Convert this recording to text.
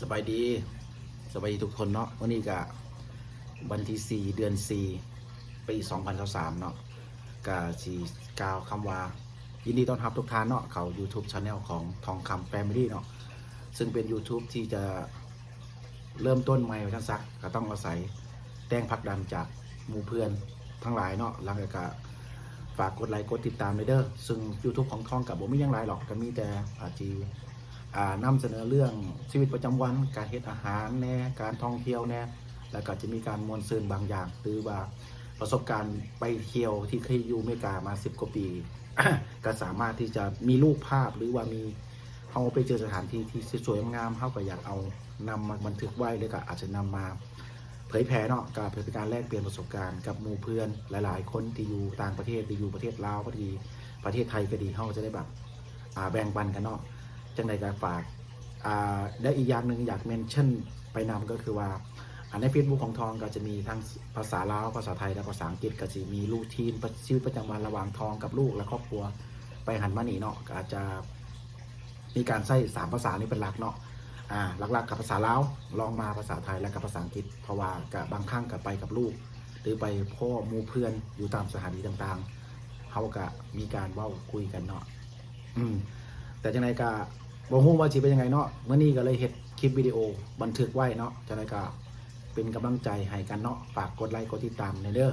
ສະບາຍດີ ສະບາຍດີທຸກຄົນເນາະ. ມື້ນີ້ກະວັນທີສີ່ ເດືອນສີ່ ປີສອງພັນຊາວສາມເນາະ, ກະຊິກ່າວຄຳວ່າຍິນດີຕ້ອນຮັບທຸກທ່ານເນາະ ເຂົ້າ YouTube Channel ຂອງທອງຄຳ Family ເນາະ, ເຊິ່ງເປັນ YouTube ທີ່ຈະເລີ່ມຕົ້ນໃໝ່ວ່າຊັ້ນຊະ, ກະຕ້ອງອາໄສແຮງຜັກດັນຈາກໝູ່ເພື່ອນທັງຫຼາຍເນາະ. ຫຼັງຈາກກະຝາກກົດໄລກົດຕິດຕາມແດ່ເດີ. ເຊິ່ງ YouTube ຂອງທອງກະບໍ່ມີຫຍັງຫຼາຍຫຼອກ, ກະມີແຕ່ອາດຊິ ອ່າ ນຳສະເໜີເລື່ອງຊີວິດປະຈຳວັນ, ການເຮັດອາຫານແດ່, ການທ່ອງທ່ຽວແດ່, ແລ້ວກໍຈະມີການມ່ວນຊື່ນບາງຢ່າງ ຫຼືວ່າປະສົບການໄປທ່ຽວທີ່ເຄີຍຢູ່ອາເມລິກາມາສິບກວ່າປີ ກໍສາມາດທີ່ຈະມີຮູບພາບ ຫຼືວ່າມີ ເຮົາໄປເຈີສະຖານທີ່ທີ່ສວຍໆງາມໆ ເຮົາກໍຢາກເອົານຳມາບັນທຶກໄວ້ ແລ້ວກໍອາດຈະນຳມາເຜີຍແຜ່ເນາະ, ກໍເພື່ອເປັນການແລກປ່ຽນປະສົບການກັບໝູ່ເພື່ອນຫຼາຍໆຄົນທີ່ຢູ່ຕ່າງປະເທດ ຫຼືຢູ່ປະເທດລາວກໍດີ ປະເທດໄທກໍດີ, ເຮົາກໍຈະໄດ້ແບບ ອ່າ ແບ່ງປັນກັນເນາະ. ຈັ່ງໃດກໍຝາກ ອ່າ ແລະ ອີກຢ່າງໜຶ່ງຢາກ mention ໄປນຳກໍຄືວ່າ ອ່າ ໃນ Facebook ຂອງທອງກໍຈະມີທັງພາສາລາວ, ພາສາໄທ ແລະ ພາສາອັງກິດ, ກໍຊິມີ routine ປະ ຊີວິດປະຈຳວັນລະຫວ່າງທອງກັບລູກ ແລະ ຄອບຄົວໄປຫັ້ນມານີ້ເນາະ, ກໍອາດຈະມີການໃຊ້ສາມພາສານີ້ເປັນຫຼັກເນາະ. ອ່າ ຫຼັກໆກໍພາສາລາວ, ລອງມາພາສາໄທ ແລະ ກໍພາສາອັງກິດ, ເພາະວ່າກໍບາງຄັ້ງກໍໄປກັບລູກ ຫຼືໄປພໍ້ໝູ່ເພື່ອນຢູ່ຕາມສະຖານທີ່ຕ່າງໆ, ເຮົາກໍມີການເວົ້າຄຸຍກັນເນາະ. ອືມ ແຕ່ຈັ່ງໃດກໍບໍ່ຮູ້ວ່າຊິເປັນຈັ່ງໃດເນາະ, ມື້ນີ້ກໍເລີຍເຮັດຄລິບວິດີໂອບັນທຶກໄວ້ເນາະ. ຈັ່ງໃດກໍເປັນກຳລັງໃຈໃຫ້ກັນເນາະ, ຝາກກົດໄລກົດຕິດຕາມແດ່ເດີ.